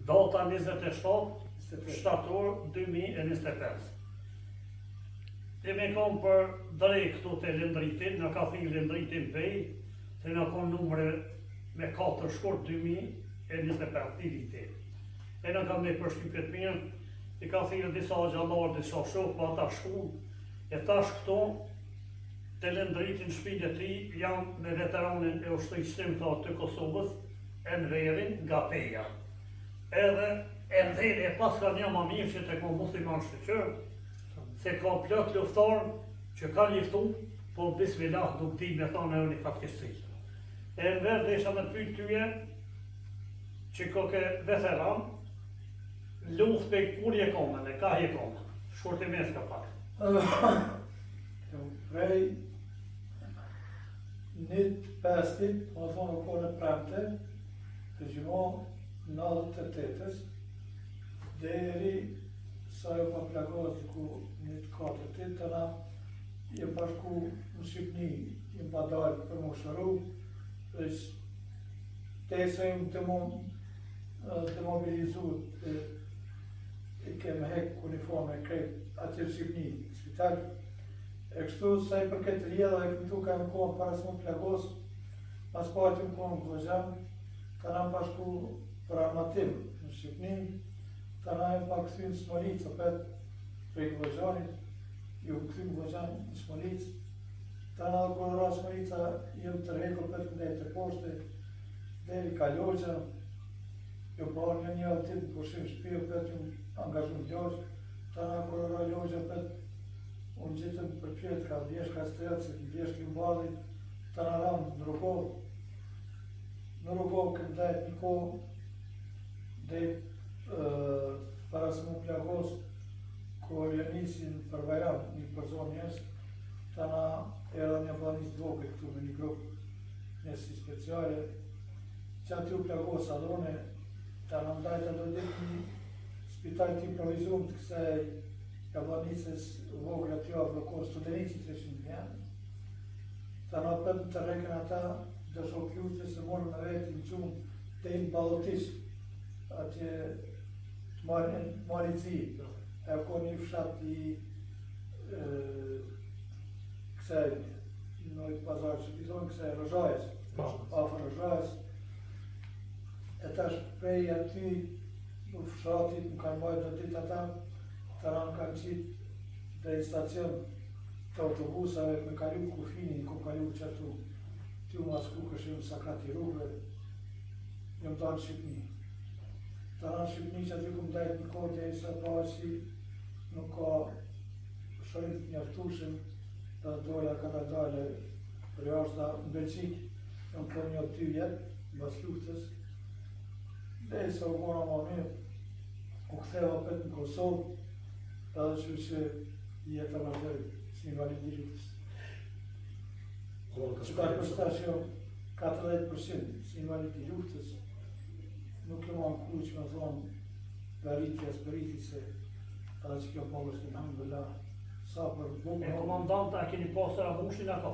Data 27 shtator 2025. Jemi konë për drekë këtu te Lendriti, na ka thirrë Lendriti në Pejë, se na konë numri me 4 shkurt 2025 një viti. E na ka një përshtypje të mirë, i ka thirrë disa hoxhallarë, disa shokë, po ata shkun, e tash këtu te Lendriti në shpinë e tij jam me veteranin e ushtrisë çlirimtare të Kosovës, Enverin nga Peja. Edhe Enveri e paska një ma mirë që të kon musliman shyqyr, se ka plot luftar që kanë luftu, po bismillah nuk di me thonë e një fatkeqësi. E Enver desha me të pyet tyje që koke veteran, luftë pe kur je konë dhe ka je konë, shkurtimisht ka pak. Prej një të pestit, më thonë u konë e premte, të gjimo 98-ës, deri sa jo pa plagos diku një të katërtit, të na jem pa shku në Shqipni, jem pa dalë për mu shëru, dhe te sa jem të mu demobilizu, i kem hek uniforme krejt atje në Shqipni, në spital. E kështu sa i përket rrjedhave këtu kam kohën para se mu plagos, mas pari jam konë në Gllogjan, tana pa shku për armatim në Shqipni, tana jam pa kthy në Smolicë, opet prej Gllogjanit, jam kthy në Gllogjan në Smolicë, tana dhe kur ra Smolica, jam tërhek opet ndej te poshtë, deri ka Logja, jam pa një një ditë në pushim shpi, opet jam angazhu në Logë, tana kur ra Logja, opet u ngjitëm përpjetë ka bjeshka Strelcit, në bjeshkë Lumbardhit, tana ramë në Rugovë. Në Rugovë kem ndejt një kohë, dhe para se mu plagos, kur e nisin për Bajram, një përzonë njerëz, tana erdha një Jabllanicë të vogël këtu me një grup njësi speciale, që aty u plagos adhone, tana ndajta do ditë një spital të improvizum të kësaj Jabllanicës vogël aty afër kohë Studenicës të ishin një. Tana opet më tërhekën ata, do shokë luftës se morën me veti në gjumë deri në Ballotiq, atje të Malit Zi, e ko një fshat i e, kësaj në Novi Pazar që i thonë kësaj Rozhajës, po. afër Rozhajës, e tash prej aty në fshatit më kanë mbajt do ditë ata, tana më kanë qitë deri stacion të autobusave me kalu kufinin, ku kalu që atu, ty u masku këshim sakat i rrugëve, jam dalë në Shqipni. Tana në Shqipni që aty kum ndajt një kohë deri sa pa si nuk ka shërim të mjaftueshëm, dhe dola kadal-dale për jashta në Belgjikë, jam po një dy vjet, mbas luftës, deri sa u bona ma mirë, u ktheva opet në Kosovë, edhe që që jeta vazhdoi si invalid i luftës. Që ka për tash jo 40% si invalid i luftës, nuk e ma në që me thonë nga rritja s'përriti se edhe që kjo pagë është elhamdulillah, sa për bukë. E komandant, a keni pasë Ramushin a ka?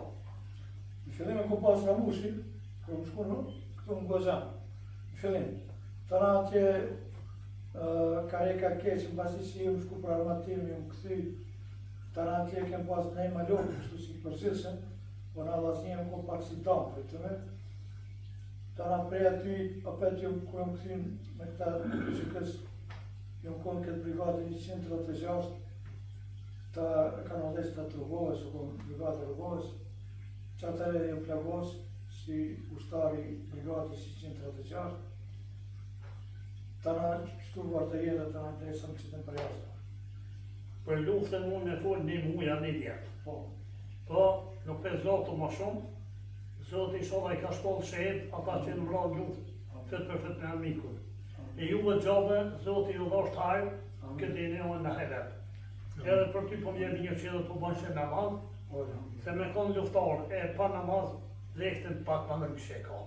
Në fillim e kom pasë Ramushin, kur më shku në këtu në Gllogjan, në fillim. Tana atje ka reka keq, në pasi që jam shku për armatim, jam kthy, tana atje kem pas në malok, kështu si përgjithshëm, po na vllazni jam kon pak si damë për të me. Tana prej aty, opet jam kur jam kthy me këta UÇK-s, jam konë këtë brigadë 136, ta kanë udhëheq ta të Rugovës, u konë brigadë e Rugovës, që atëherë jam plagos si ushtar i brigadës 136, Tana kështu vazhdoi jeta tana derisa më qitën përjashta. Për luftën mund me fol një muj a një vjet. Po. Po, nuk pe zotu ma shumë, Zoti inshallah i ka shpallë shehid ata që janë vra në luftë, fyt për fyt me armikun. E juve gjabe, Zoti ju dhashtë hajr, këtë dynja e në ahiret. Edhe për ty po vjen mirë që edhe po bën që namaz, se me konë luftar e pa namaz, vleftën pak ma ndryshe ka.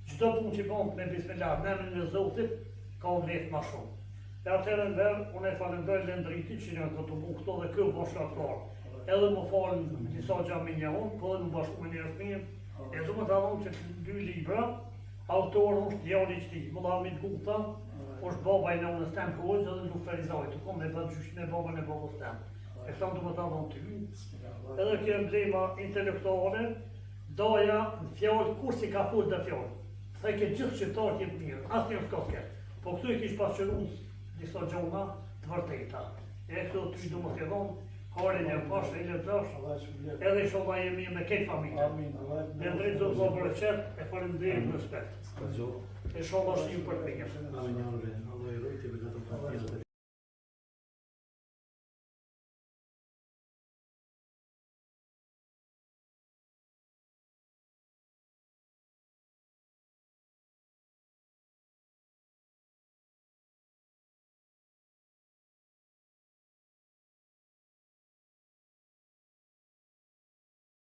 Çdo punë që bën me bismillah, në emrin e Zotit, ka vleftë ma shumë. E atëherë Enver, unë e falendoj Lendritin që janë këtu bu këto dhe kjo është shkaktar. Edhe më falën disa gjë me një unë, po edhe më bashku me njerëz mirë. E du me ta thonë që dy libra, autor është djali i tij, Mulla Hamid Guta. Është baba i nënës tem hoxhë edhe në Ferizaj, tu kom me bë gjysh me babën e babës tem. E këta du me ta dhënë ty. Edhe kjo emblema intelektuale, daja në fjalë, kur si ka fol dhe fjalë. The ke gjithë shqiptarët jenë të mirë, asnjë s'ka s'ke. Po këtu i kish pasqyru disa gjona të vërteta. E këtu ty du me t'i dhonë, hajrin e pash, e lexosh, edhe inshallah jemi me këtë familje. Amin. Allah të Lendrit do të bereqet, e faleminderit respekt. S'ka gjo. Inshallah shihim për të mirë. Amin ja Rabbi. Allah i rujtë, begatë të.